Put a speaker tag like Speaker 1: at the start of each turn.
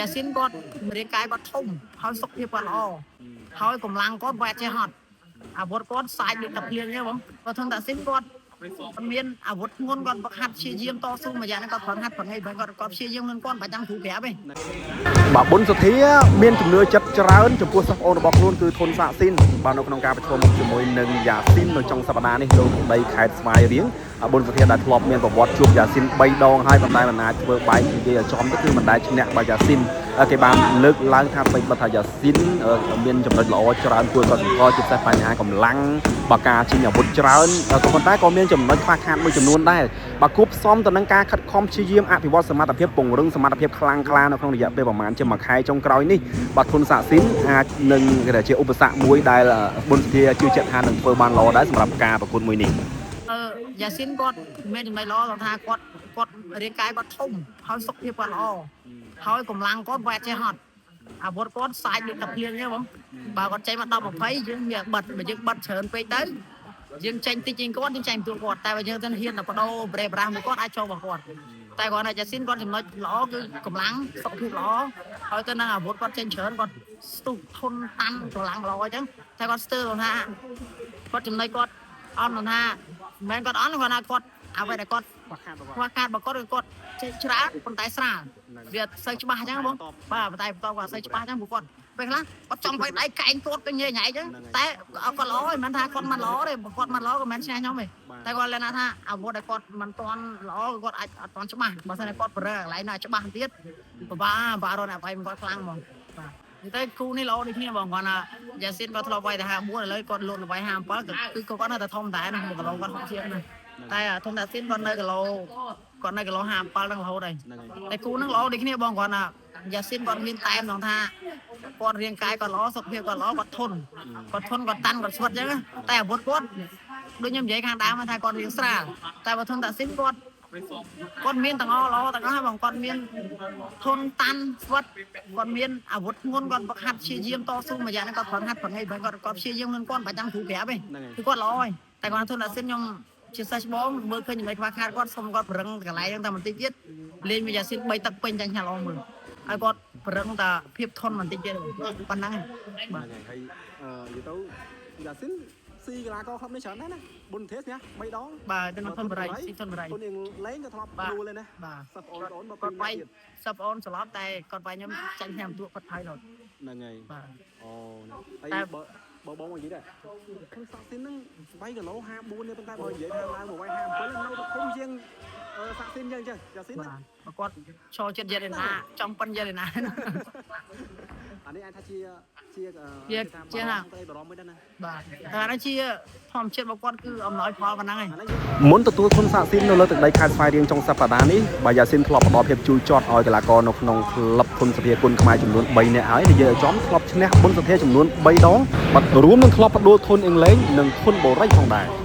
Speaker 1: យ៉ាស៊ីនគាត់រាងកាយគាត់ធំហើយសុខភាពគាត់ល្អហើយកម្លាំងគាត់វ៉ែតចេះហត់អាវុធគាត់សាច់ដូចតែភ្លៀងទេបងគាត់ធំតាស៊ីនគាត់គាត់មានអាវុធធ្ងន់គាត់បង្ហាត់ព្យាយាមតស៊ូមួយយ៉ាងហ្នឹងគាត់ប្រឹងហាត់ប្រឹងអីបើគាត់គាត់ព្យាយាមនឹងគាត់មិនបាច់ចាំគ្រូប្រាប់ទេ
Speaker 2: បាទប៊ុនសុធាមានជំនឿចិត្តច្រើនចំពោះសិស្សប្អូនរបស់ខ្លួនគឺធុនសាកស៊ីនបាទនៅក្នុងការប្រឈមមុខជាមួយនឹងយ៉ាស៊ីននៅចុងសប្តាហ៍នេះលោកដីខេត្តស្វាយរៀងប៊ុនសុធាដែលធ្លាប់មានប្រវត្តិជួបយ៉ាស៊ីន3ដងហើយប៉ុន្តែមិនអាចធ្វើបែកនិយាយឲ្យចំទៅគឺមិនដែលឈ្នះបាទយ៉ាស៊ីនគេបានលើកឡើងថាបីបើថាយ៉ាស៊ីនមានចំណុចល្អច្រើនគួរឲ្យកត់សម្គាល់ជាពិសេសបញ្ហាកម្លាំងបើការជិញអាវុធច្រើនក៏ប៉ុន្តែក៏មានចំណុចខ្វះខាតមួយចំនួនដែរបើគួបផ្សំទៅនឹងការខិតខំព្យាយាមអភិវឌ្ឍសមត្ថភាពពង្រឹងសមត្ថភាពខ្លាំងក្លានៅក្នុងរយៈពេលប្រហែលជាមួយខែចុងក្រោយនេះបាទធុនសាកស៊ីនអាចនឹងគេថាជាឧបសគ្គមួយដែលប៊ុនសុធាជឿជាក់ថានឹងធ្វើបានល្អដែរសម្រាប់ការប្រកួតមួយនេះ
Speaker 1: អឺយ៉ាស៊ីនគាត់មានចំណុចល្អត្រង់ថាគាត់គាត់រាងកាយគាត់ធំហើយសុខភាពគាត់ល្អហើយកម្លាំងគាត់វ៉ែតចេះហត់អាវុធគាត់សាច់ដូចតែភ្លៀងទេបងបើគាត់ចេញមក10 20យើងវាបិទបើយើងបិទច្រើនពេកទៅយើងចេញតិចជាងគាត់យើងចេញបន្ទួគាត់តែបើយើងទៅហ៊ានតែបដូរប្រេប្រាស់មួយគាត់អាចចូលរបស់គាត់តែគាត់ថាយ៉ាស៊ីនគាត់ចំណុចល្អគឺកម្លាំងសុខភាពល្អហើយទៅនឹងអាវុធគាត់ចេញច្រើនគាត់ស្ទុះធន់តាន់កម្លាំងល្អអញ្ចឹងតែគាត់ស្ទើរត្រង់ថាគាត់ចំណុចគាត់អន់ត្រង់ថា មិនមែនគាត់អន់គាត់ថាគាត់អ្វីដែលគាត់ខ្វះខាតរបស់គាត់គឺគាត់ចេះច្រើនប៉ុន្តែស្រាលវាអត់សូវច្បាស់អញ្ចឹងបងបាទប៉ុន្តែបន្តគាត់អត់សូវច្បាស់អញ្ចឹងព្រោះគាត់ពេលខ្លះគាត់ចង់វាយដៃកែងគាត់ទៅញ៉ៃញ៉ៃអញ្ចឹងតែគាត់ល្អមិនមែនថាគាត់មិនល្អទេបើគាត់មិនល្អក៏មិនមែនឈ្នះខ្ញុំទេតែគាត់លើកណាថាអាវុធដែលគាត់មិនទាន់ល្អគាត់អាចអត់ទាន់ច្បាស់បើមិនតែគាត់ប្រឹងកន្លែងណាច្បាស់ទៀតពិបាកបាករត់អ្នកវាយគាត់ខ្លាំងហ្មងបាទនិយាយទៅគូនេះល្អដូចគ្នាបងគាត់ថាយ៉ាស៊ីនគាត់ធ្លាប់វាយតែ54ឥឡូវគាត់លូតទៅវាយ57គឺគាត់នៅតែធំដែរណា1គីឡូគាត់ហុកជាងណាតែធំតាស៊ីនគាត់នៅគីឡូគាត់នៅគីឡូ57ហ្នឹងរហូតហើយតែគូហ្នឹងល្អដូចគ្នាបងគាត់ថាយ៉ាស៊ីនគាត់មានតែមត្រង់ថាគាត់រាងកាយគាត់ល្អសុខភាពគាត់ល្អគាត់ធន់គាត់ធន់គាត់តាន់គាត់ស្វិតអញ្ចឹងតែអាវុធគាត់ដូចខ្ញុំនិយាយខាងដើមថាគាត់រៀងស្រាលតែបើធនតាស៊ីនគាត់គាត់មានទាំងអស់ល្អទាំងអស់ហើយបងគាត់មានធន់តាន់ស្វិតគាត់មានអាវុធធ្ងន់គាត់បង្ហាត់ព្យាយាមតស៊ូមួយយ៉ាងហ្នឹងគាត់ប្រឹងហាត់ប្រឹងអីបើគាត់គាត់ព្យាយាមនឹងគាត់មិនបាច់ចាំគ្រូប្រាប់ទេគឺគាត់ល្អហើយតែគាត់ធនតាស៊ីនខ្ញុំជាសិស្សច្បងមើលឃើញចំណុចខ្វះខាតគាត់សុំគាត់ប្រឹងកន្លែងហ្នឹងតែបន្តិចទៀតលេងមួយយ៉ាស៊ីន3ទឹកពេញចាញ់ឆ្លាល្អមើលហើយគាត់ប្រឹងតែភាពធន់បន្តិចទៀតប៉ុណ្ណឹងឯងបាទ
Speaker 2: ហ្នឹងហើយហើយនិយាយទៅយ៉ាស៊ីនស៊ីកីឡាករក្លឹបនេះច្រើនណាស់ណាប៊ុនធាសញ៉ា3ដង
Speaker 1: បាទទៅនឹងធនបរិយស៊ីធនបរិយ
Speaker 2: ធនអៀងលេងក៏ធ្លាប់ដួលដែរណា
Speaker 1: បាទ
Speaker 2: សិស្សប្អូនប្អូនមក
Speaker 1: គាត់វាយសិស្សប្អូនស្លាប់តែគាត់វាយខ្ញុំចាញ់ខ្ញុំទួគាត់ថៃរត់
Speaker 2: ហ្នឹងហើយ
Speaker 1: បាទ
Speaker 2: អូហើយ
Speaker 1: តែ
Speaker 2: បើបើបងមកនិយាយដែរខ្ញុំសាក់ស៊ីនហ្នឹងវាយគីឡូ54នេះប៉ុន្តែបើនិយាយថាឡើងមកវាយ57នៅតែធំជាងអឺសាក់ស៊ីនចឹងចឹងយ៉ាស៊ីន
Speaker 1: បាទបើគាត់ឈរចិត្តយេលេណាចង់ប៉ិនយេលេណា
Speaker 2: អានេះអាចថាជាជា
Speaker 1: ជាជាណា
Speaker 2: ទៅបារម្ភមួយដែរណា
Speaker 1: បាទតែអានេះជាធម្មជាតិរបស់គាត់គឺអំណោយផលប៉ុណ្ណឹងឯង
Speaker 2: មុនទទួលធនសាកស៊ីននៅលើទឹកដីខេត្តស្វាយរៀងចុងសប្តាហ៍នេះបាយ៉ាស៊ីនធ្លាប់ផ្ដល់ភាពជួយចត់ឲ្យកីឡាករនៅក្នុងក្លឹបធនសភាគុណខ្មែរចំនួន3នាក់ហើយនិយាយឲ្យចំធ្លាប់ឈ្នះប៊ុនសធាចំនួន3ដងបាត់រួមនឹងធ្លាប់ផ្ដួលធនអ៊ីងឡេងនិងធនបូរីផងដែរ។